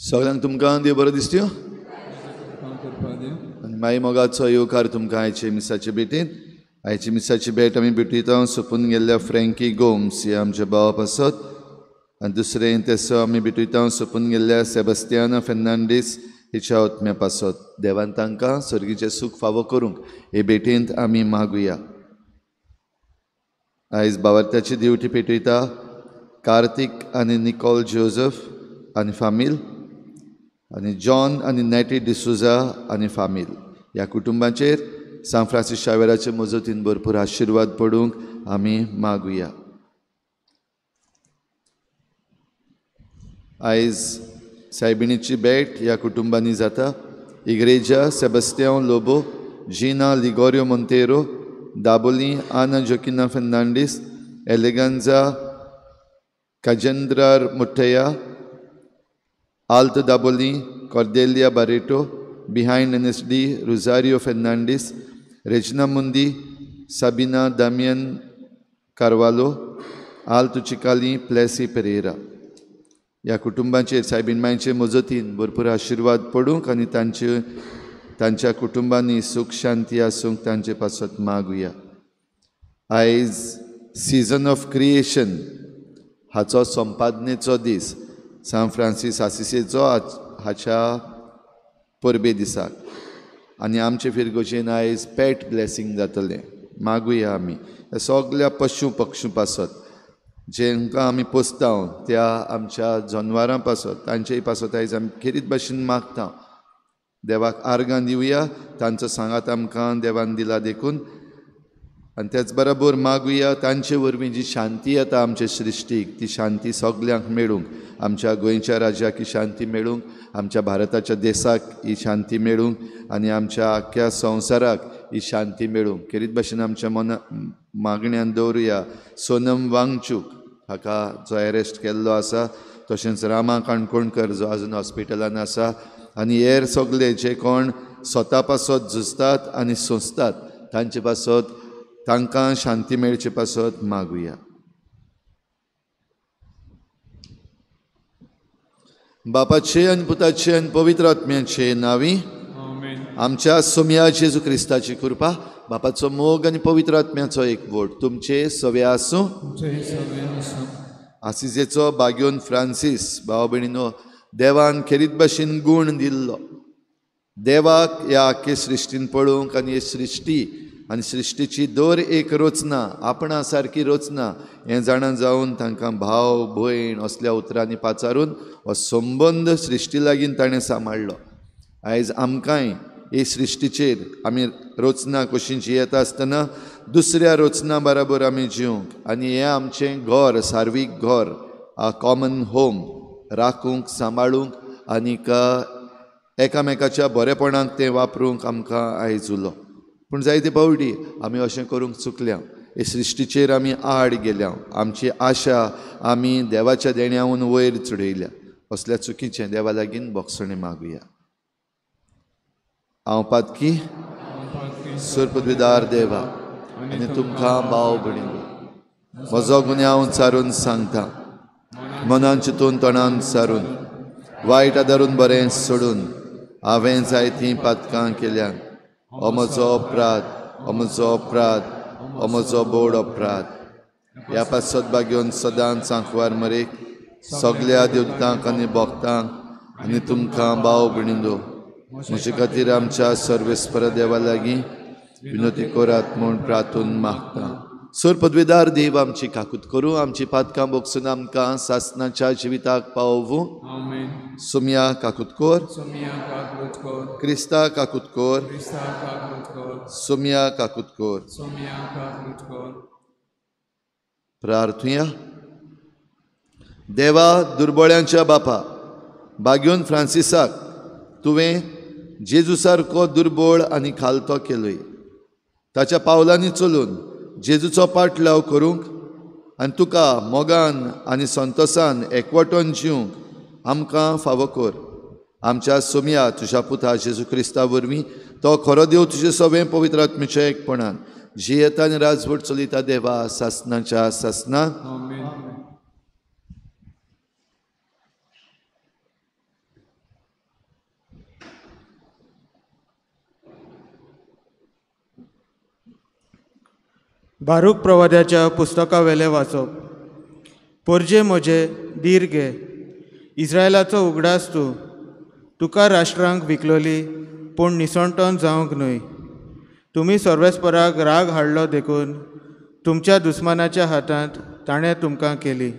सगळ्यांक तुमकां देव बरो दिसत्यो आनी माई मोगाचो येवकार तुमकां आयचे मिसाचे भेटींत. आयची मिसाची भेट आमी भेटयता सोंपून गेल्ल्या फ्रँकी गोम्स ह्या आमच्या भावा पासत आनी दुसरें तेसो आमी भेटयता सोंपून गेल्ल्या सेबास्तियाना फेर्नांडीस हिच्या आत्म्या पासत. देवान तांकां सर्गीचें सूख फावो करूंक हे भेटींत आमी मागुया. आयज बावर्त्याची दिवटी पेटयता कार्तीक आनी निकोल जोजफ आनी फामील आनी जॉन आनी नॅटी डिसुजा आनी फामील. ह्या कुटुंबाचेर सांत फ्रांसीस शावेराचे मजतीन भरपूर आशिर्वाद पडूंक आमी मागुया. आयज सायबिणीची भेट ह्या कुटुंबांनी जाता. इग्रेजा सेबास्तियांव लोबो, जिना लिगोरियो मोंतेरो, दाबोली आना Joaquina Fernandes, एलेगांजा काजेंद्रार मुठ्ठया, Alto Dabolim, Cordelia Barreto, behind N S D Rosario Fernandes, Regina Mundi, Sabina Damian Carvalho, Alto Chicalim, Plessy Pereira. ह्या कुटुंबाचेर सायबीण मांयचे मजतीन भरपूर आशिर्वाद पडूंक आनी तांचे तांच्या कुटुंबांनी सूख शांती आसूंक तांचे पासत मागुया. आयज सिजन ऑफ क्रिएशन हाचो संपादनेचो दीस, सांत फ्रांसीस आसिसेचो हाच्या परबे दिसाक आनी आमचे फिरगोजेन आयज पेट ब्लेसींग जातलें. मागुया आमी सगल्या पशु पक्षू पासत जेंकां आमी पोसता त्या आमच्या जनवरां पासत तांचेय पासत आयज आमी खेरीत भाशेन मागता. देवाक आर्गां दिवया, तांचो सांगात आमकां देवान दिला देखून. आनी त्याच बरोबर मागुया तांचे वरवीं जी शांती येता आमचे सृश्टीक ती शांती सगल्यांक मेळूंक, आमच्या गोंयच्या राज्याक ही शांती मेळूंक, आमच्या भारताच्या देसाक ही शांती मेळूंक आनी आमच्या आख्ख्या संवसाराक ही शांती मेळूंक. खेरीत भाशेन आमच्या मना मागण्यान दवरुया सोनम वांगचूक हाका जो एरेस्ट केल्लो आसा, तशेंच रामा काणकोणकर जो आजून हॉस्पिटलान आसा आनी हेर सगले जे कोण स्वता पासत झुजतात आनी सोंसतात तांचे पासत तांकां शांती मेळचे पासत मागुया. बापाचे आनी पुताचे आनी पवित्र आत्म्याचे नांवी आमच्या सोम्या जेजू क्रिस्ताची कृपा, बापाचो मोग आनी पवित्र आत्म्याचो एकवट तुमचे सवे आसूं. आसिजेचो बाग्योन फ्रांसीस भाव भयणीनो, देवान खेरीत भाशेन गूण दिल्लो. देवाक ह्या आख्खे सृश्टीन पळोवंक आनी हे सृश्टी आनी सृश्टीची दर एक रचना आपणा सारकी रचना हें जाणा जावन तांकां भाव भयण असल्या उतरांनी पाचारून हो संबंद सृश्टी लागीं ताणें सांबाळ्ळो. आयज आमकांय हे सृश्टीचेर आमी रचना कशी जियेता आसतना दुसऱ्या रचना बराबर आमी जिवंक आनी हें आमचें घर, सार्वीक घर, कॉमन होम राखूंक, सांबाळूंक आनीक एकामेकाच्या बरेपणाक तें वापरूंक आमकां आयज उलो. पूण जायते फावटी आमी अशें करूंक चुकल्या. हे सृश्टीचेर आमी आड गेल्या, आमची आशा आमी देवाच्या देण्याहून वयर चडयल्या. असल्या चुकीचें देवा लागीं बोगसणें मागुया. हांव पातकी सुरपदविदार देवा आनी तुमकां भाव भयणींनो म्हजो गुन्यांव सारून सांगता, मनान चिंतून तोंडान सारून वायट आदारून बरें सोडून हांवें जायतीं पातकां केल्यात. हो म्हजो अपराध, हो म्हजो अपराध, हो म्हजो बोड अपराध. ह्या पासत बागेवन सदांच सांकवार मरेक सगल्या देवतांक आनी भक्तांक आनी तुमकां भाव भयणींनो म्हजे खातीर आमच्या सर्वेस्पर देवा लागीं विनोती करात म्हूण प्रार्थून मागता. सर पदवेदार देव आमची काकूत करूं, आमची पातकां बोगसून आमकां सासनाच्या जिविताक पावोवूं. सोमया काकूत कोर, क्रिस्ता काकूत कोर, सोमया काकूत कोर. प्रार्थुया. देवा दुर्बळ्यांच्या बापा, बाग्योन फ्रांसिसाक तुवें जेजू सारको दुर्बळ आनी खालतो केलोय. ताच्या पावलांनी चलून जेजूचो पाटलाव करूंक आनी तुका मोगान आनी संतोसान एकवटोन जिवंक आमकां फावो कर. आमच्या सोमया तुज्या पुता जेजू क्रिस्ता वरवीं तो खरो देव तुजे सगळें पवित्र आत्म्याच्या एकपणान जियेता आनी राजवट चलयता देवा सासनाच्या सासना. बारूक प्रवाद्याच्या पुस्तकावेलें वाचप. पोरजे म्हजे धीर घे, इस्रायलाचो उगडास तूं. तुका राष्ट्रांक विकलोली पूण निसणटोन जावंक न्हय. तुमी सर्वेस्पराक राग हाडलो देखून तुमच्या दुस्मानाच्या हातांत ताणें तुमकां केली.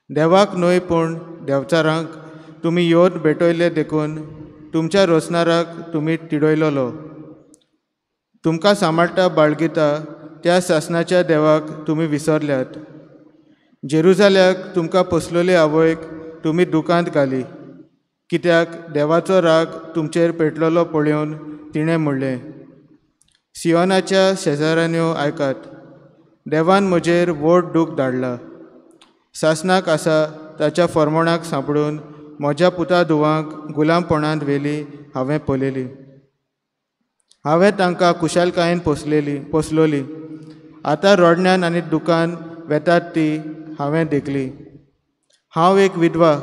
देवाक न्हय पूण देवचारांक तुमी येवन भेटयले देखून तुमच्या रोसनाराक तुमी तिडयलोलो. तुमकां सांबाळटा बाळगिता त्या सासनाच्या देवाक तुमी विसरल्यात. जेरुजाल्याक तुमकां पोसलोले आवयक तुमी दुकांत घाली, कित्याक देवाचो राग तुमचेर पेटलेलो पळोवन तिणें म्हणलें, सियोनाच्या शेजाऱ्यांनो आयकात, देवान म्हजेर व्हड दूख धाडला. सासनाक आसा ताच्या फर्मणाक सांपडून म्हज्या पुता धुवांक गुलामपणांत व्हेली हांवें पळयली. हांवें तांकां खुशालकायेन पोसलोली. आतां रडण्यान आनी दुकान वेतात ती हांवें देखली. हांव एक विधवा,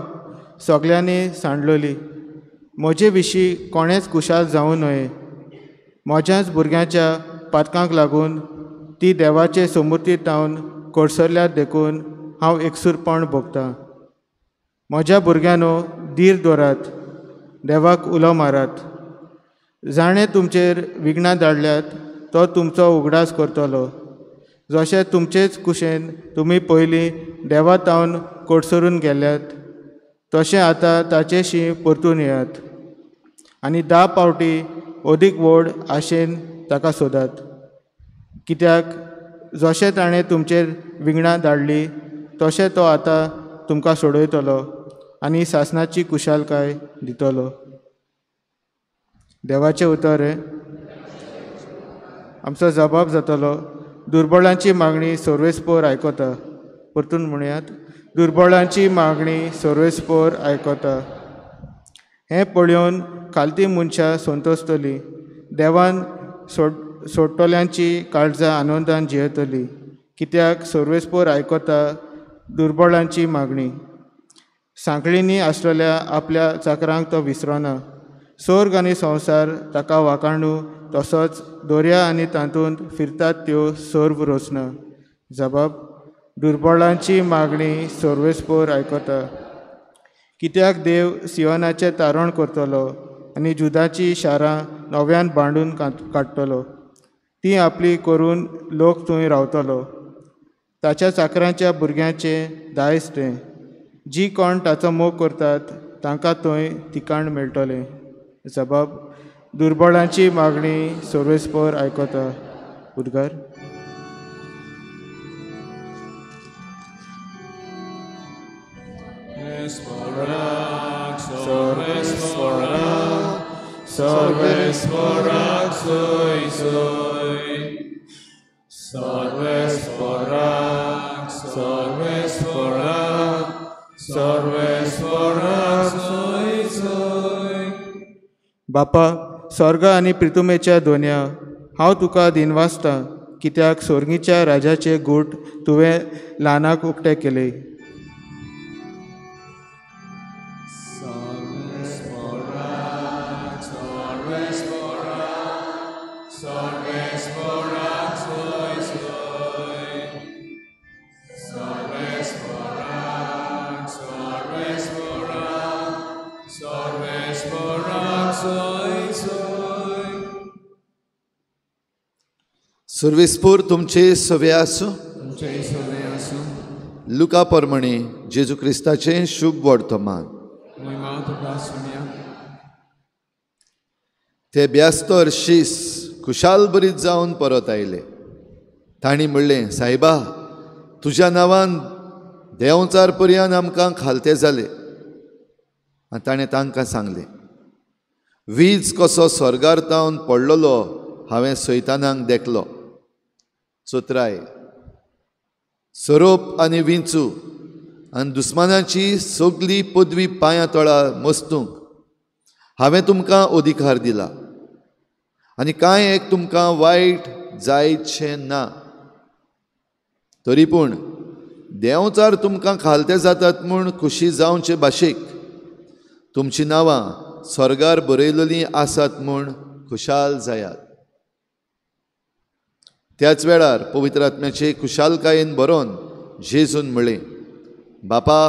सगल्यांनी सांडलोली. म्हजे विशीं कोणेंच खुशाल जावं न्हय. म्हज्याच भुरग्यांच्या पातकांक लागून ती देवाचे सोमुर्ती तावन कडसरल्यात देखून हांव एकसूरपण भोगतां. म्हज्या भुरग्यांनो धीर दवरात, देवाक उलो मारात. जाणें तुमचेर विघ्नां धाडल्यात तो तुमचो उगडास करतलो. जशें तुमचेच कुशेन तुमी पयलीं देवा तावन कडसरून गेल्यात तशें आतां ताचेशी परतून येयात आनी 10 पावटी अदीक व्हड आशेन ताका सोदात. कित्याक जशें ताणें तुमचेर विघ्नां धाडली तशें तो आतां तुमकां सोडयतलो आनी सासनाची खुशालकाय दितलो. देवाचें उतर हें. आमचो जबाब जातलो, दुर्बळांची मागणी सर्वेस्पोर आयकता. परतून म्हणयात, दुर्बळांची मागणी सर्वेस्पोर आयकता. हें पळोवन खालती मनशां संतोसतली, देवान सोडटल्यांची काळजां आनंदान जियेतली. कित्याक सर्वेस्पोर आयकता दुर्बळांची मागणी. सांखळींनी आसलेल्या आपल्या चाकरांक तो विसरना. स्वर्ग आनी संवसार ताका वाखाणू, तसोच दर्या आनी तातूंत फिरतात त्यो सर्व रचना. जबाब, दुर्बळांची मागणी सर्वेस्पोर आयकता. कित्याक देव सियोनाचें तारण करतलो आनी जुदाची शारां नव्यान बांदून काडटलो. ती आपली करून लोक थंय रावतलो. ताच्या चाकरांच्या भुरग्यांचें दायज तें. जी कोण ताचो मोग करतात तांकां थंय ठिकाण मेळटलें. जबाब, दुर्बळांची मागणी सर्वेस्पोर आयकता. उद्गार. सर्वेस्पोराक सर्वेस्पराक सोय सोय, सर्वेस्पराक, सर्वेस्पराक, सर्वेस्पराक सोय सोय. बापा, स्वर्ग आनी प्रितुमेच्या दोन्या, हांव तुका दिनवासता कित्याक सोर्गीच्या राजाचे गूट तुवें ल्हानाक उक्ते केले. सर्वेस्पराक, सर्वेस्पराक, सर्वेस्पराक सोय सोय, सर्वेस्पराक, सर्वेस्पराक, सर्वेस्पराक सोय सोय. सर्वेस्पोर तुमचे सवे आसूं. तुमचे सवे आसूं. लुका परमणे जेजू क्रिस्ताचें शुभ वर्तमान. महिमा तुका सुन्या. ते ब्यास्तर शीस खुशाल बरीत जावन परत आयले. तांणी म्हणलें, सायबा, तुज्या नांवान देंवचार पर्यान आमकां खालते जाले. आनी ताणें तांकां सांगलें, वीज कसो स्वर्गार तावन पडलेलो हांवें सैतानाक देखलो. चोत्राय, सोरोप आनी विंचू आनी दुस्मानाची सगली पदवी पांयां तळा मस्तूंक हांवें तुमकां अधिकार दिला आनी कांय एक तुमकां वायट जायचें ना. तरी पूण देंवचार तुमकां खालते जातात म्हूण खुशी जावचे भाशेक तुमचीं नांवां स्वर्गार बरयलेलीं आसात म्हूण खुशाल जायात. त्याच वेळार पवित्र आत्म्याचे खुशालकायेन बरोवन जेजून म्हळें, बापा,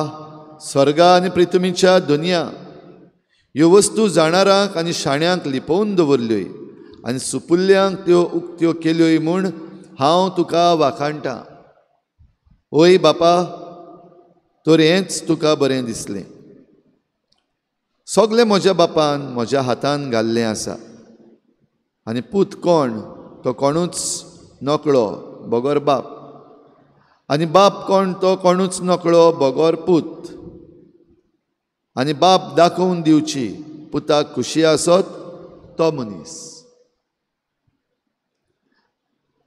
स्वर्गा आनी पृथ्वीच्या दुनिया ह्यो वस्तू जाणारांक आनी शाण्यांक लिपोवन दवरल्योय आनी सुपुल्ल्यांक त्यो उक्त्यो केल्योय म्हूण हांव तुका वाखाणटा. ओय बापा, तर हेंच तुका बरें दिसलें. सगलें म्हज्या बापान म्हज्या हातान घाल्लें आसा आनी पूत कोण तो कोणूच नकळो बगर बाप, आनी बाप कोण तो कोणूच नकळो बगर पूत, आनी बाप दाखोवन दिवची पुताक खुशी आसत तो मनीस.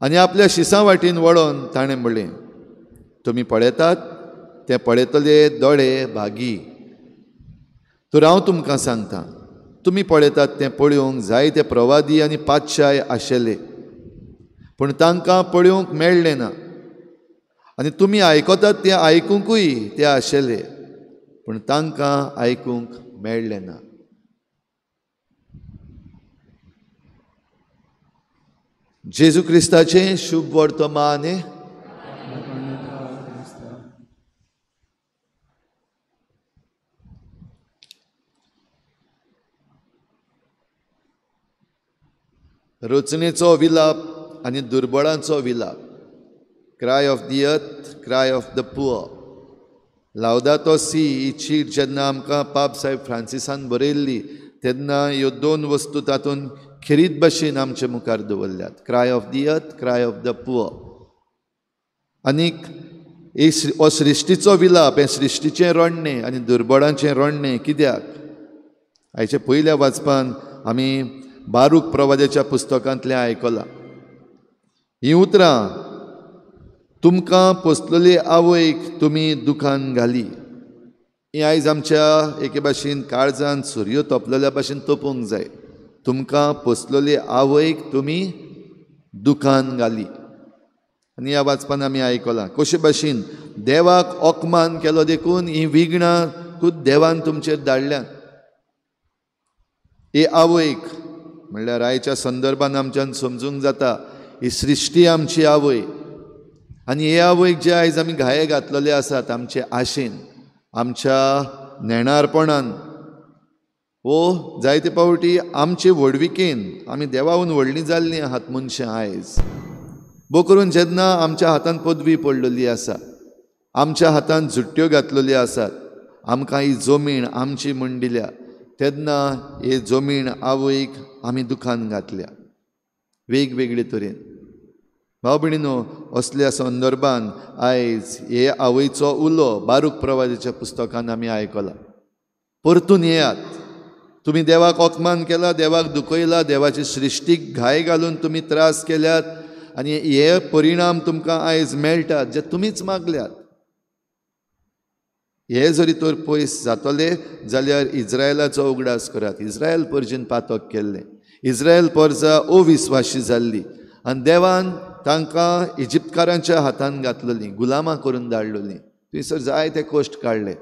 आनी आपल्या शिसां वाटेन वळोन ताणें म्हणलें, तुमी पळयतात ते पळयतले दोळे भागी. तर हांव तुमकां सांगता, तुमी पळयतात तें पळोवंक जायते प्रवादी आनी पातशाय आशिल्ले, पूण तांकां पळोवंक मेळ्ळें ना, आनी तुमी आयकतात तें आयकुंकूय ते आशिल्ले, पूण तांकां आयकूंक मेळ्ळें ना. जेजू क्रिस्ताचें शुभ वर्तमान. रचनेचो विलाप आनी दुर्बळांचो विलाप. Cry of the earth, cry of the poor. Laudato Si ही चीट जेन्ना आमकां पाप साहेब फ्रांसिसान बरयल्ली तेन्ना ह्यो दोन वस्तू तातूंत खेरीत भाशेन आमचे मुखार दवरल्यात. Cry of the earth, cry of the poor. आनीक हो सृश्टीचो विलाप, हें सृश्टीचें रडणें आनी दुर्बळांचें रडणें कित्याक? आयच्या पयल्या वाचपान आमी बारूक प्रवाद्याच्या पुस्तकांतलें आयकलां. हीं उतरां तुमकां पोसलेली आवयक तुमी दुखान घाली. ही आयज आमच्या एके भाशेन काळजान सुरयो तोपलेल्या भाशेन तोपूंक जाय. तुमकां पोसलेली आवयक तुमी दुखान घाली. आनी ह्या वाचपान आमी आयकलां कशे भाशेन देवाक अपमान केलो देखून हीं विघ्नां खूद देवान तुमचेर धाडल्यात. हे आवयक म्हणल्यार आयच्या संदर्भान आमच्यान समजूंक जाता ही सृश्टी आमची आवय, आनी हे आवयक जे आयज आमी घाये घातलेले आसात आमचे आशेन, आमच्या नेणारपणान, वो जायते पावटी आमचे व्हडविकेन आमी देवाहून व्हडलीं जाल्लीं आहात मनशां आयज. भो करून जेन्ना आमच्या हातान पदवी पडलेली आसा, आमच्या हातान झुट्ट्यो घातलेल्यो आसात, आमकां ही जमीन आमची म्हूण दिल्या, तेन्ना हे जमीन आवयक आमी दुखान घातल्या वेगवेगळे तरेन. भाव भयणीनो, असल्या संदर्भान आयज हे आवयचो उलो बारूक प्रवादाच्या पुस्तकान आमी आयकला. परतून येयात, तुमी देवाक अपमान केला, देवाक दुखयला, देवाचे सृश्टीक घाय घालून तुमी त्रास केल्यात आनी हे परिणाम तुमकां आयज मेळटात जे तुमीच मागल्यात. हे जरी तर पयस जातले जाल्यार इज्रायलाचो उगडास करात. इज्रायल परजेन पातक केल्लें, इज्रायल परजा अविस्वाशी जाल्ली आनी देवान तांकां इजिप्तकारांच्या हातान घातलेली, गुलामां करून धाडलेली. थंयसर जायते कश्ट काडले,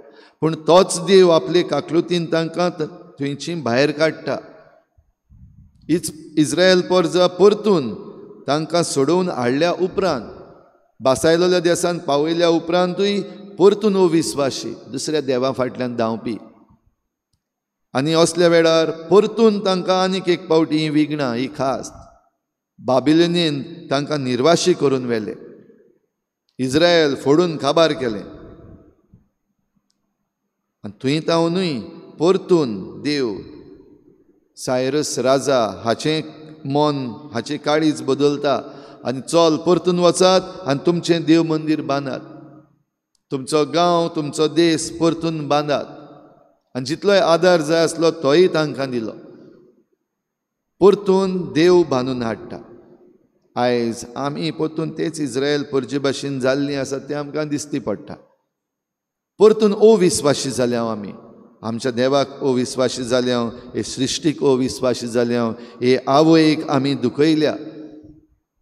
पूण तोच देव आपले काकलुतीन तांकां थंयची भायर काडटा. इज्रायल परजा परतून तांकां सोडोवन हाडल्या उपरांत, बासायलेल्या देसान पावयल्या उपरांतूय परतून अविस्वाशी, दुसऱ्या देवा फाटल्यान धांवपी. आनी असल्या वेळार परतून तांकां आनीक एक पावटी ही विघ्नां, ही खास बाबिलोनीन तांकां निर्वाशी करून व्हेले, इज्रायल फोडून काबार केलें. आनी थंय तावनूय परतून देव सायरस राजा हाचें मन, हाचें काळीज बदलता आनी चल परतून वचात आनी तुमचें देव मंदीर बांदात, तुमचो गांव, तुमचो देश परतून बांदात. आनी जितलोय आदार जाय आसलो तोय तांकां दिलो. परतून देव बांदून हाडटा. आयज आमी परतून तेच इज्रायल परजे भाशेन जाल्लीं आसात तें आमकां दिसती पडटा. परतून अविस्वाशी जाल्या आमी, आमच्या देवाक अविस्वाशी जाल्या, हे सृश्टीक अविस्वाशी जाल्या, हे आवयक आमी दुखयल्या.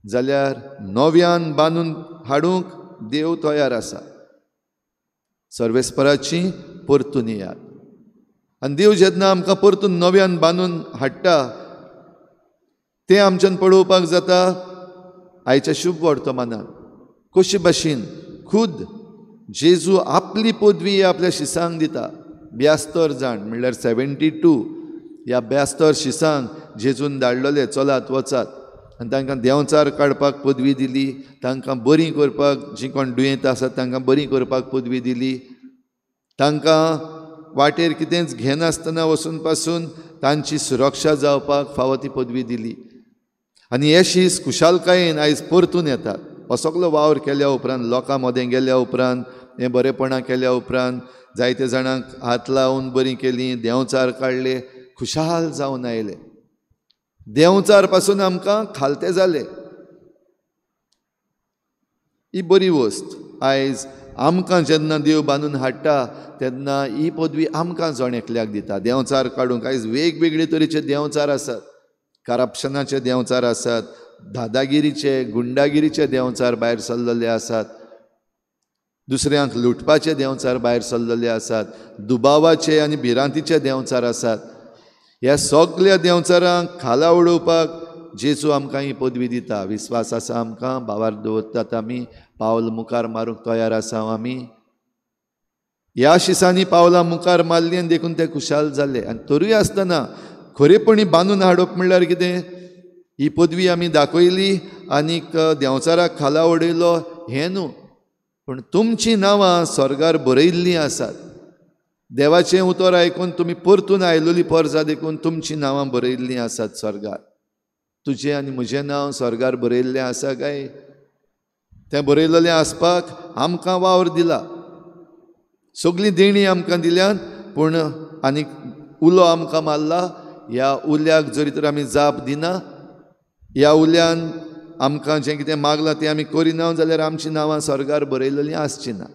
जाल्यार नव्यान बांदून हाडूंक देव तयार आसा. सर्वेस्पराची परतून येयात. आनी देव जेन्ना आमकां परतून नव्यान बांदून हाडटा तें आमच्यान पळोवपाक जाता आयच्या शुभ वर्तमानान. कशे भाशेन खुद जेजू आपली पदवी आपल्या शिसांक दिता. 72 जाण म्हणल्यार 72 ह्या 72 शिसांक जेजून धाडलेले, चलात वचात. आनी तांकां देंवचार काडपाक पदवी दिली, तांकां बरीं करपाक, जीं कोण दुयेंत आसात तांकां बरीं करपाक पदवी दिली, तांकां वाटेर कितेंच घेनासतना वचून पासून तांची सुरक्षा जावपाक फावो ती पदवी दिली. आनी हे शीस खुशालकायेन आयज परतून येतात. हो सगलो वावर केल्या उपरांत, लोकां मदें गेल्या उपरांत, हें बरेपणां केल्या उपरांत, जायते जाणांक हात लावन बरीं केलीं, देंवचार काडले, खुशाल जावन आयले. देंवचार पासून आमकां खालते जाले. ही बरी वस्त. आयज आमकां जेन्ना देव बांदून हाडटा तेन्ना ही पदवी आमकां जण एकल्याक दिता. देंवचार काडूंक आयज वेगवेगळे तरेचे देंवचार आसात. करप्शनाचे देंवचार आसात, दादागिरीचे, गुंडागिरीचे देंवचार भायर सरलेले आसात, दुसऱ्यांक लुटपाचे देंवचार भायर सरलेले आसात, दुबावाचे आनी भिरांतीचे देंवचार आसात. ह्या सगल्या देंवचारांक खाला उडोवपाक जेजू आमकां ही पदवी दिता. विस्वास आसा आमकां, भावार दवरतात आमी, पावल मुखार मारूंक तयार आसा आमी. ह्या शिसांनी पावलां मुखार मारलीं आनी देखून ते खुशाल जाले. आनी तरूय आसतना खरेपणी बांदून हाडप म्हणल्यार कितें? ही पदवी आमी दाखयली आनीक देंवचाराक खाला उडयलो हें न्हू, पूण तुमचीं नांवां स्वर्गार बरयल्लीं आसात. देवाचें उतर आयकून तुमी परतून आयलोली परजा देखून तुमचीं नांवां बरयल्लीं आसात स्वर्गार. तुजें आनी म्हजें नांव स्वर्गार बरयल्लें आसा काय? तें बरयलेलें आसपाक आमकां वावर दिला, सगळीं देणीं आमकां दिल्यात, पूण आनीक उलो आमकां मारला. ह्या उल्याक जरी तर आमी जाप दिना, ह्या उल्यान आमकां जें कितें मागलां तें आमी करिना जाल्यार आमचीं नांवां स्वर्गार बरयलेलीं आसचीं ना.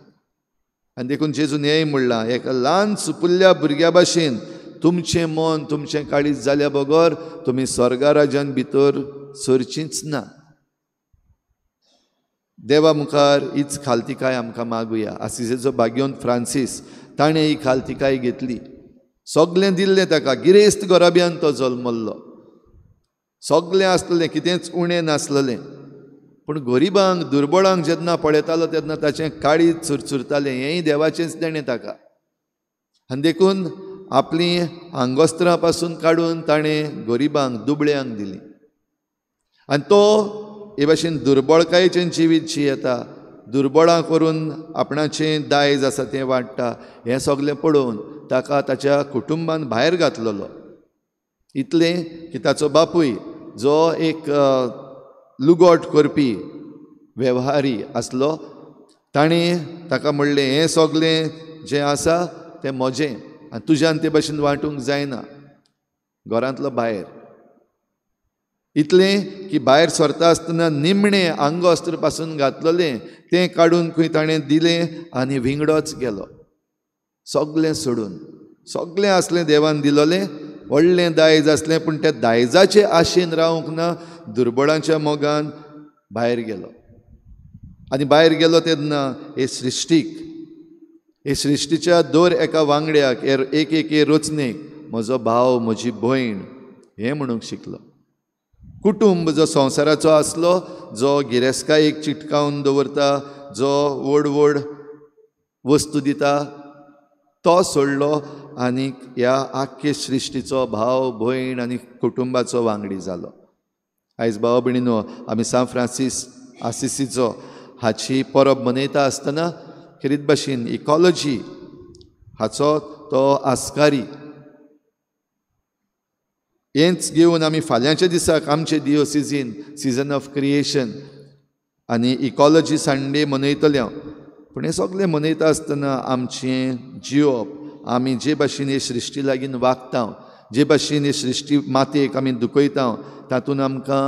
आनी देखून जेजून हेंय म्हणलां, एका ल्हान सुपुल्ल्या भुरग्या भाशेन तुमचें मन, तुमचें काळीज जाल्या बगर तुमी स्वर्गा राज्यान भितर सरचींच ना. देवा मुखार हीच खालतिकाय आमकां मागुया. आसिजेचो भाग्यवंत फ्रांसीस ताणें ही खालतिकाय घेतली. सगळें दिल्लें ताका, गिरेस्त घराब्यान तो जल्मल्लो, सगळें आसलें, कितेंच उणें नासलें, पूण गरिबांक, दुर्बळांक जेन्ना पळयतालो तेन्ना ताचें काळीज चुरचुरतालें. हेंय देवाचेंच देणें ताका. आनी देखून आपलीं आंगोस्त्रां पासून काडून ताणें गरिबांक, दुबळ्यांक दिलीं. आनी तो हे भाशेन दुर्बळकायेचें जिवीत जियेता, दुर्बळां करून आपणाचें दायज आसा तें वाडटा. हें सगळें पळोवन ताका ताच्या कुटुंबान भायर घातलेलो. इतलें की ताचो बापूय जो एक लुगोट करपी वेव्हारी आसलो ताणें ताका म्हणलें, हें सगळें जें आसा तें म्हजें आनी तुज्यान ते भाशेन वांटूंक जायना. घरांतलो भायर. इतलें की भायर सरता आसतना निमणें आंगवस्त्र पासून घातलेलें तें काडून खंय ताणें दिलें आनी विंगडोच गेलो. सगलें सोडून, सगलें आसलें देवान दिलोलें, व्हडलें दायज आसलें, पूण त्या दायजाचे आशेन रावंक ना, दुर्बळांच्या मोगान भायर गेलो. आनी भायर गेलो तेन्ना हे सृश्टीक, हे सृश्टीच्या दर एका वांगड्याक, एक एक रचनेक म्हजो भाव, म्हजी भयण हें म्हणूंक शिकलो. कुटुंब जो संवसाराचो आसलो, जो गिरेस्कायेक चिटकावन दवरता, जो व्हड व्हड वस्तू दिता, तो सोडलो आनी ह्या आख्खे सृश्टीचो भाव भयण आनी कुटुंबाचो वांगडी जालो. आयज भाव भयणीनो, आमी सांत फ्रांसीस आसिसीचो हाची परब मनयता आसतना खेरीत भाशेन इकॉलॉजी हाचो तो आस्कारी हेंच घेवन आमी फाल्यांच्या दिसाक आमचे डिओसिजीन सिजन ऑफ क्रिएशन आनी इकॉलॉजी संडे मनयतले. पूण हें सगळें मनयता आसतना आमचें जिवप, आमी जे भाशेन हे सृश्टी लागीं वागता, जे भाशेन हे सृश्टी मातयेक आमी दुखयता, तातूंत आमकां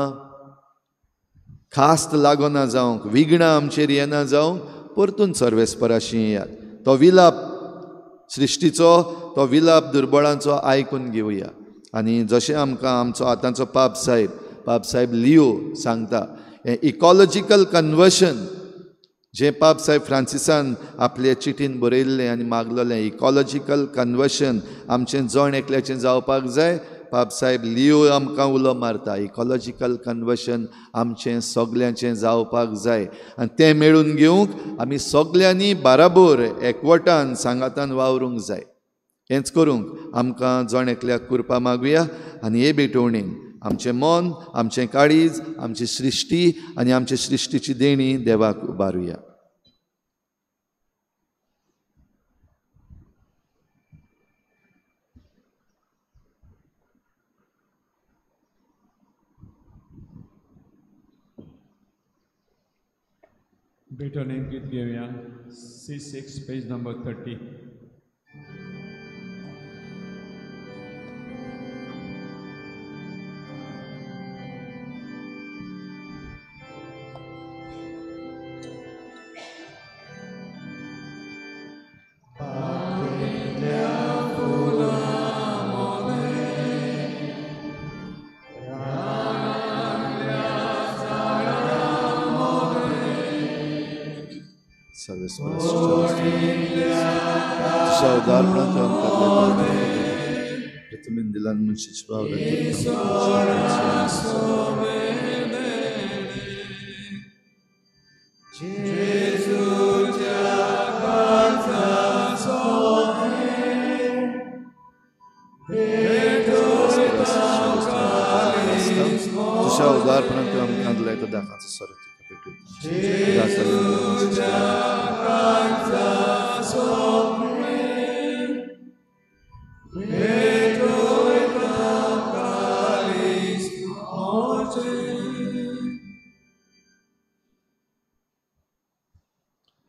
खास्त लागना जावंक, विघ्नां आमचेर येना जावंक, परतून सर्वेस्पराशी येयात. तो विलाप सृश्टीचो, तो विलाप दुर्बळांचो आयकून घेवया. आनी जशें आमकां आमचो आतांचो पाप साहेब लियो सांगता, हें इकॉलॉजिकल कन्वर्शन जें पाप साहेब फ्रांसिसान आपले चिटीन बरयल्लें आनी मागलोलें, इकॉलॉजिकल कन्वर्शन आमचें जण एकल्याचें जावपाक जाय. पाप साहेब लियो आमकां उलो मारता, इकॉलॉजिकल कन्वर्शन आमचें सगल्यांचें जावपाक जाय. आनी तें मेळून घेवंक आमी सगल्यांनी बाराबोर एकवटान सांगातान वावरूंक जाय. हेंच करूंक आमकां जण एकल्याक कृपा मागुया. आनी हे भेटवणेन आमचें मन, आमचें काळीज, आमची सृश्टी आनी आमचे सृश्टीची देणी देवाक उबारुया. भेटवणेक गीत घेवया. C6 page number 30.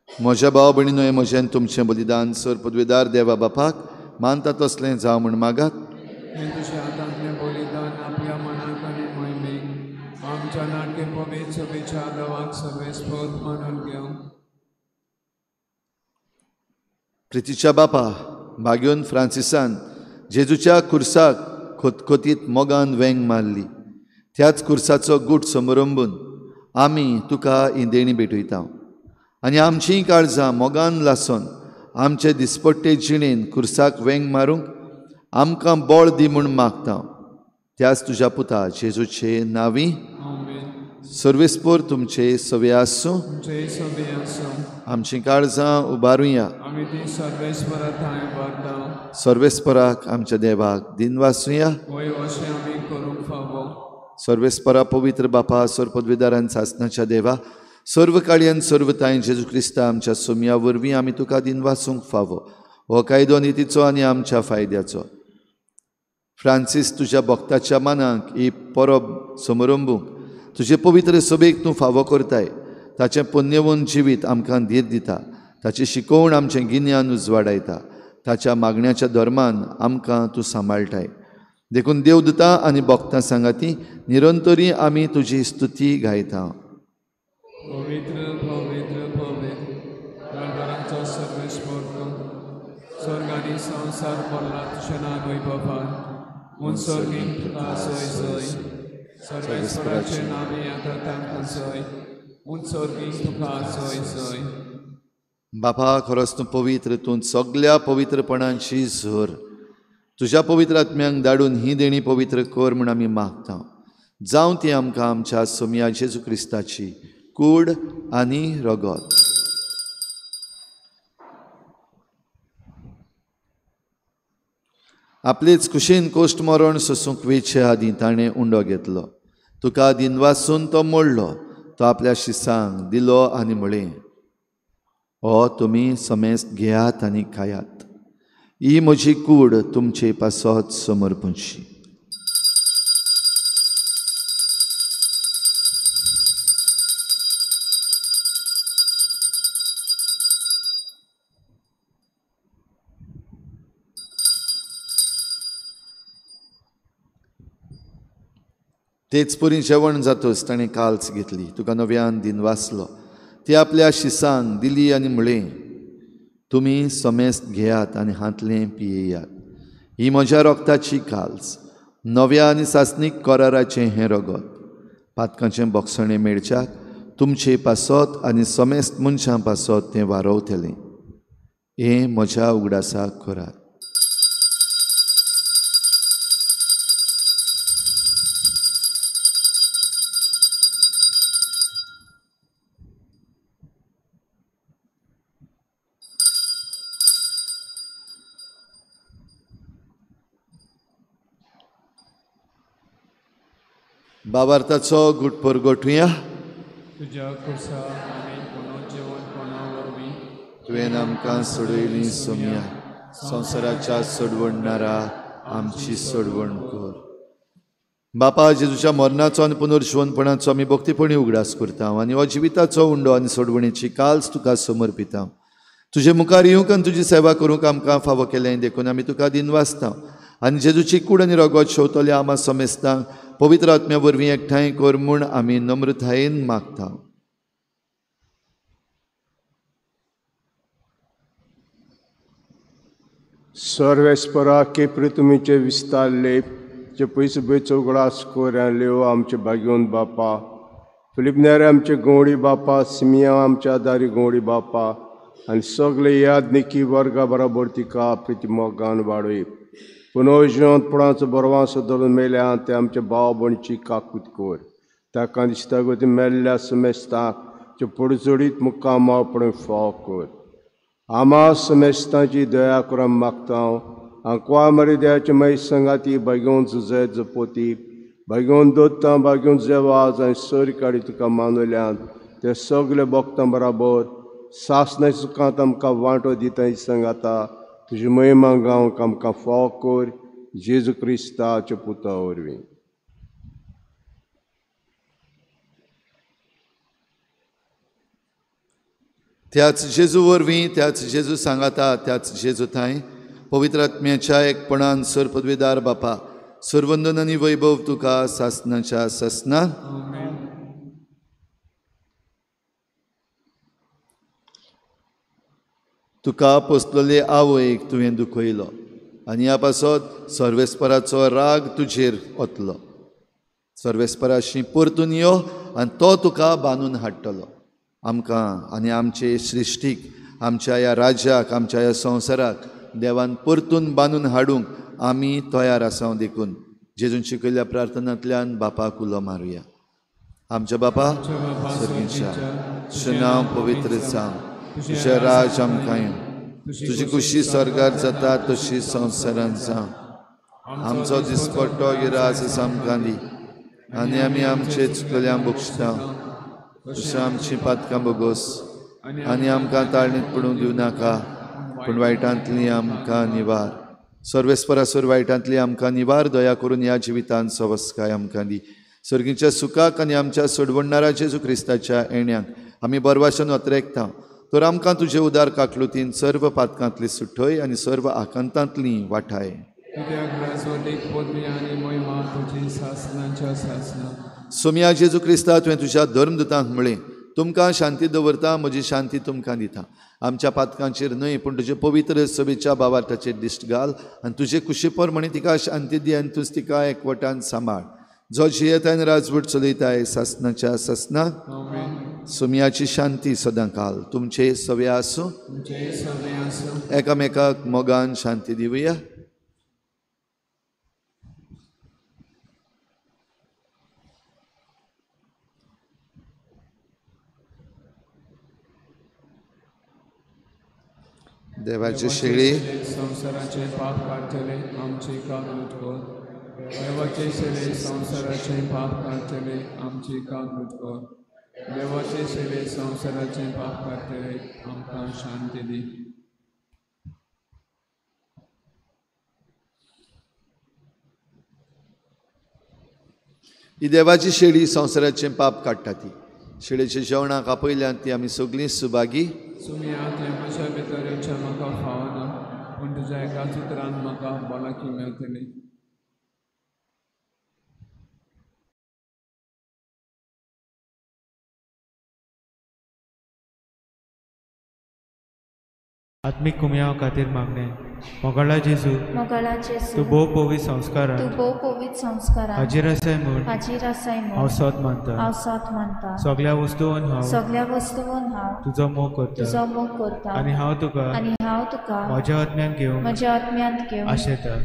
म्हज्या भाव भयणीनो, हें म्हजें तुमचें बलिदान सर पदवेदार देवा बापाक मानता तसलें जावं म्हूण मागात. हें तुज्या हातांतलें बलिदान आपल्या मनाक आनी मोहिमेक आमच्या नाट्य पवित्र सभेच्या देवाक सर्वेस्पद मानून घेवं. प्रितीच्या बापा, भाग्योन फ्रांसिसान जेजूच्या खुर्साक खोतखोतीत मोगान वेंग मारली. त्याच खुर्साचो गूट समरंबून आमी तुका ही देणी भेटयता आनी आमचीं काळजां मोगान लासून आमचे दिसपट्टे जिणेन खुर्साक वेंग मारूंक आमकां बळ दी म्हूण मागता. त्याच तुज्या पुता जेजूचे नांवी. सर्वेस्पोर तुमचे सवे आसूं. आमचीं काळजां उबारुया. सर्वेस्पराक आमच्या देवाक दिनवासुया. सर्वेस्परा पवित्र बापा, सर पदवीदारान सासनाच्या देवा, सर्व काळयान सर्व तांय जेजू क्रिस्ता आमच्या सोमया वरवीं आमी तुका दिनवासूंक फावो. हो कायदो नितीचो आनी आमच्या फायद्याचो. फ्रांसीस तुज्या भक्ताच्या मनाक ही परब समरंबूंक तुजे पवित्र सभेक तूं फावो करताय. ताचें पुण्यवंत जिवीत आमकां धीर दिता. ताची शिकोवण आमचें गिन्यान उजवाडायता. ताच्या मागण्याच्या धर्मान आमकां तूं सांबाळटाय. देखून देवदूता आनी भक्तां सांगाती निरंतरी आमी तुजी स्तुती गायता. पवित्र पवित्र पवित्र दरबाराचो सर्वेस्पर स्वर्ग आनी संवसार भरला तुजें नांव वैभवान उत्सर्गीक तुका सोय सोय सर्वेस्पराचें नांव येता तांकां सोय उत्सर्गीक तुका सोय सोय. बापा खरोच तूं पवित्र, तूं सगल्या पवित्रपणाची झर. तुज्या पवित्र आत्म्यांक धाडून ही देणी पवित्र कर म्हूण आमी मागता. जावं ती आमकां आमच्या सोमया जेजू क्रिस्ताची कूड आनी रगत. आपलेच कुशीन कोश्ट मरण सोसूंक वेचे आदीं ताणें उंडो घेतलो. तुका दिनवासून तो मोडलो, तो आपल्या शिसांक दिलो आनी म्हळें, हो तुमी समेस्त घेयात आनी खायात, ही म्हजी कूड तुमचे पासत समर्पणची. तेच परी जेवण जातच ताणें काल्स घेतली, तुका नव्यान दिनवासलो, ती आपल्या शिसांक दिली आनी म्हळें, तुमी समेस्त घेयात आनी हांतलें पियेयात, ही म्हज्या रगताची काल्स, नव्या आनी सासणीक कराराचें हें रगत, पातकांचें बक्षणें मेळच्याक तुमचे पासत आनी समेस्त मनशां पासत तें वारवतलें. हें म्हज्या उगडासाक करात. बाबार्थाचो गुटपर गोठुया. तुज्या खुर्सा आनी पुनर्जिवनपणा वरवीं तुवें आमकां सोडयली सोमया, संवसाराच्या सोडवणणारा आमची सोडवण कर. बापा जेजूच्या मरणाचो आनी पुनर्जिवनपणाचो आमी भक्तीपणी उगडास करता आनी हो जिविताचो उंडो आनी सोडवणेची काल्स तुका समर्पिता. तुजे मुखार येवंक आनी तुजी सेवा करूंक आमकां फावो केलें देखून आमी तुका दिनवासता आनी जेजूची कूड आनी रगत शेवतले आमा समेस्तांक पवित्र आत्म्या वरवीं एकठांय कर म्हूण आमी नम्रतायेन मागता. सर्वेस्परा केपरी तुमीचे विस्तारले जे पयस बैचो उगडास कोर लेव आमचे भाग्योन बापा, फिलीप नेरे आमचे गवळी बापा, सिमिया आमच्या आदारी गवळी बापा आनी सगळे याद निकी वर्गा बराबर तिका प्रिती मोगान वाडय. पुनर्जिवंतपणाचो बरवांसो धरून मेल्या ते आमचे भाव भयणीची काकूत कर. ताका दिसता गो मेल्ल्या समेस्तांक त्यो पडजोडीत मुक्काम मावपण फाव कर. आमा समेस्तांची दया करून मागता. आंकवा मरे देवाचे मागीर संगाती भाग्योन जुजय जपोती भाग्योन दोत्ता भाग्योन जेवाज आनी सर काडी तुका मानवल्यान ते सगळे भक्तां बराबर सासणां सुखांत आमकां वांटो दिता सांगाता तुजी महिमा गावंक आमकां फाव कर जेजू क्रिस्ताच्या पुता वरवीं. त्याच जेजू वरवीं, त्याच जेजू सांगाता, त्याच जेजू थांय पवित्र आत्म्याच्या एकपणान सर पदवीदार बापा सरवंदन आनी वैभव तुका सासनाच्या सासना. तुका पोसलेले आवयक तुवें दुखयलो आनी ह्या पासत सर्वेस्पराचो राग तुजेर ओतलो. सर्वेस्पराशी परतून यो आनी तो तुका बांदून हाडटलो. आमकां आनी आमचे सृश्टीक, आमच्या ह्या राज्याक, आमच्या ह्या संवसाराक देवान परतून बांदून हाडूंक आमी तयार आसा. देखून जेजून शिकयल्ल्या प्रार्थनांतल्यान बापाक उलो मारुया. आमच्या बापा सर्गीच्या, तुजें नांव पवित्र जावं, तुजें राज आमकां येवं, तुजी खुशी स्वर्गार जाता तशी संवसारांत जावं. आमचो दिसपट्टो गिरास आमकां दी आनी आमी आमचे चुकल्यांक बक्षता तशें आमची पातकां बोगोस आनी आमकां ताळणीत पडूंक दिवं नाका, पूण वायटांतली आमकां निवार. सर्वेस्परासर वायटांतली आमकां निवार. दया करून ह्या जिवितांत सवस्काय आमकां दी. सर्गीच्या सुखाक आनी आमच्या सोडवणणारा जेजू क्रिस्ताच्या येण्याक आमी बरवाशन अत्रेकता. तर आमकां तुजे उदार काकलुतीन सर्व पातकांतली सुठय आनी सर्व आकांतांतली वाठाय. कित्याक राजवटीक पदवी आनी महिमा तुजी सासणाच्या सासणा. सोमया जेजू क्रिस्ता, तुवें तुज्या धर्मदूतांक म्हळें, तुमकां शांती दवरता, म्हजी शांती तुमकां दिता. आमच्या पातकांचेर न्हय पूण तुजे पवित्र सभेच्या भावार्थाचेर दिश्ट घाल आनी तुजे कुशीपर म्हणी तिका शांती दी आनी तूंच तिका एकवटान सांबाळ, जो जियेता आनी राजवट चलयताय सासणाच्या सासणाक. सोमयाची शांती सदां काल तुमचे सवे आसूं. एकामेकाक मोगान शांती दिवया. देवाचे शेळी संवसाराचे पाप काडटले आमची काकूट कर. देवाचे शेळी संवसाराचे पाप काडटले आमची काकूट कर. देवाचे शेळी संवसाराचे पाप काडटले आमकां शांती दी. ही देवाची शेळी संवसाराचें पाप काडटा. ती शेळेच्या जेवणाक आपयल्यान ती आमी सगळीं सुभागी. सुमया तें म्हज्या भितर येवचें म्हाका फावना, पूण तुज्या एकाच उतरान म्हाका भलायकी मेळटली. आत्मीक कुमयाव खातीर मागणें. मोगाळा जेजू, तूं भोव पवित्र संस्कारांत हाजीर आसाय म्हूण हांव सोद मानता. सगळ्या वस्तून हांव तुजो मोग करता आनी हांव तुका म्हज्या आत्म्यान घेवंक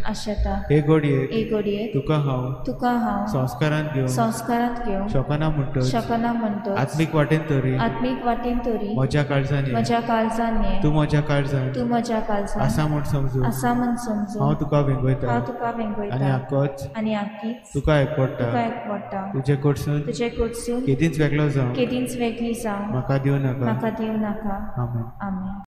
आशेता. हे घडयेक तुका हांव संस्कारांत घेवंक शकना म्हणटच आत्मीक वाटेन तरी म्हज्या काळजान ये, तूं म्हज्या काळजान आसा म्हूण समजू हांव तुका वेंगयता आनी आकीच तुका एकवटा. तुजे कडसून केदींच वेगळो जावं म्हाका दिवं नाका. आमेन.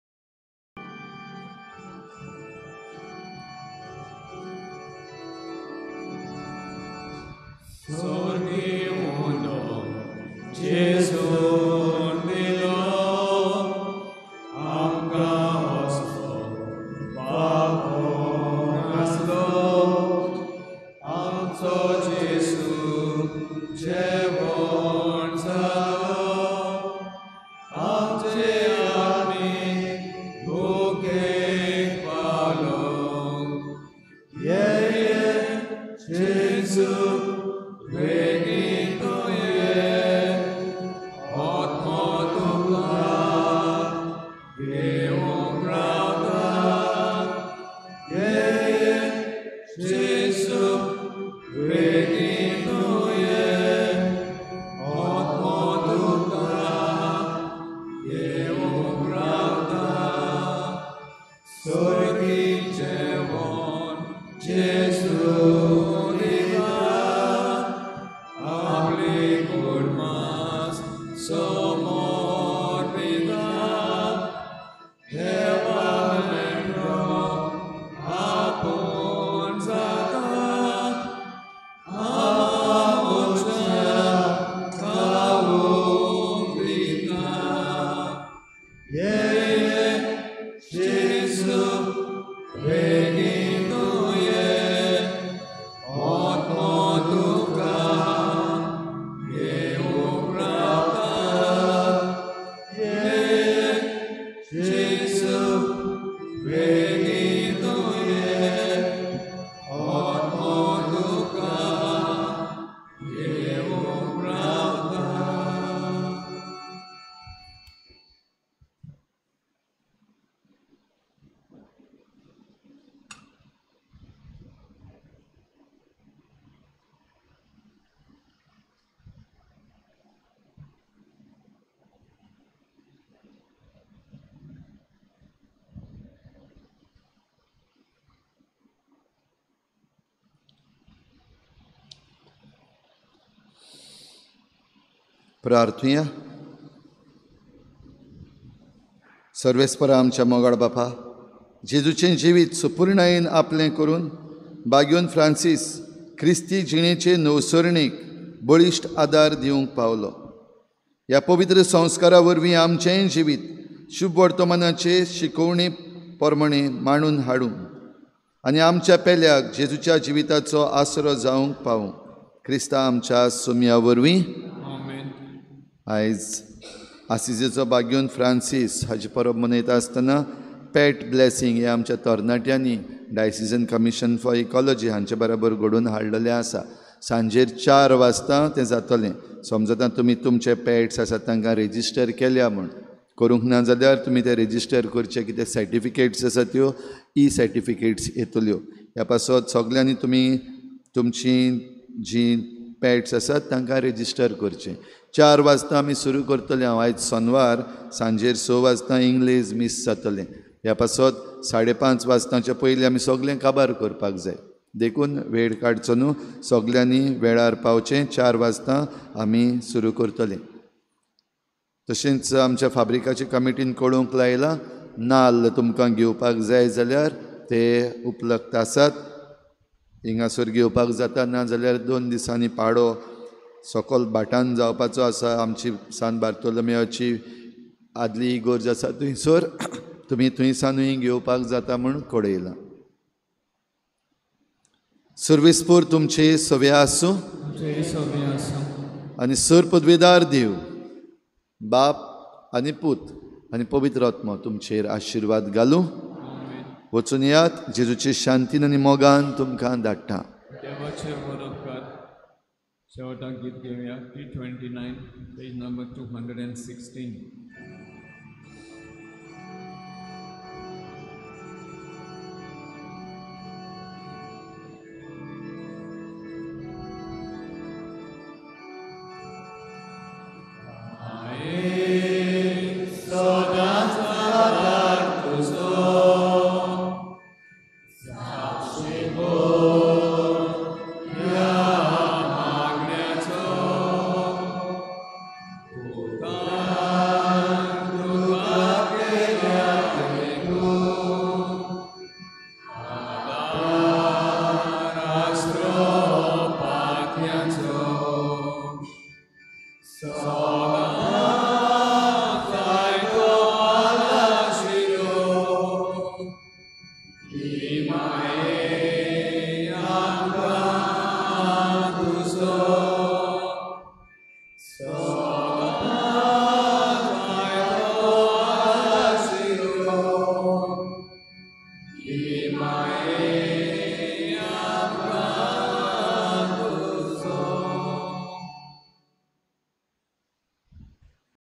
प्रार्थुया. सर्वेस्परा आमच्या मोगाळ बापा, जेजूचें जिवीत सुपूर्णायेन आपलें करून बाग्योन फ्रांसीस क्रिस्ती जिणेचे नवसरणेक बळिश्ट आदार दिवंक पावलो. ह्या पवित्र संस्कारा वरवीं आमचेंय जिवीत शुभ वर्तमानाचे शिकोवणे प्रमाणे मांडून हाडूंक आनी आमच्या पेल्याक जेजूच्या जिविताचो आसरो जावंक पावूं. क्रिस्ता आमच्या सुमया वरवीं. आयज आसिजेचो बाग्योन फ्रांसीस हाची परब मनयता आसतना पेट ब्लेसिंग हे आमच्या तरणाट्यांनी डायसिजन कमिशन फॉर इकॉलॉजी हांचे बराबर घडोवन हाडलेलें आसा. सांजेर 4 वाजता तें जातलें. समजता तुमी तुमचे पेट्स आसात तांकां रेजिस्टर केल्या म्हूण, करूंक ना जाल्यार तुमी ते रेजिस्टर करचे कितें सर्टिफिकेट्स आसा त्यो ई सर्टिफिकेट्स येतल्यो. ह्या पासत सगल्यांनी तुमी तुमची जी पेट्स आसात तांकां रेजिस्टर करचें. 4 वाजता आमी सुरू करतले. हांव आयज सोनवार सांजेर 6 वाजता इंग्लीश मीस जातलें. ह्या पासत 5:30 वाजताच्या पयलीं आमी सगळें काबार करपाक जाय, देखून वेळ काडचो न्हू, सगल्यांनी वेळार पावचें. 4 वाजता आमी सुरू करतले. तशेंच आमच्या फाब्रिकाचे कमिटीन कळोवंक लायलां, नाल्ल तुमकां घेवपाक जाय जाल्यार ते उपलब्ध आसात, हिंगासर घेवपाक जाता. ना जाल्यार 2 दिसांनी पाडो सकल भाटान जावपाचो आसा. आमची सान बार्तोलोमेवाची आदली इगोर्ज आसा थंयसर तुमी थंयसानूय घेवपाक जाता म्हूण कळयलां. सर्वेस्पोर तुमचे सवे आसूं आनी सर पदवेदार देव बाप आनी पूत आनी पवित्र आत्मो तुमचेर आशिर्वाद घालूं. वचून यात, जेजूचे शांतीन आनी मोगान तुमकां धाडटा. शेवटाक गीत घेवया 329 पेज नंबर 216. He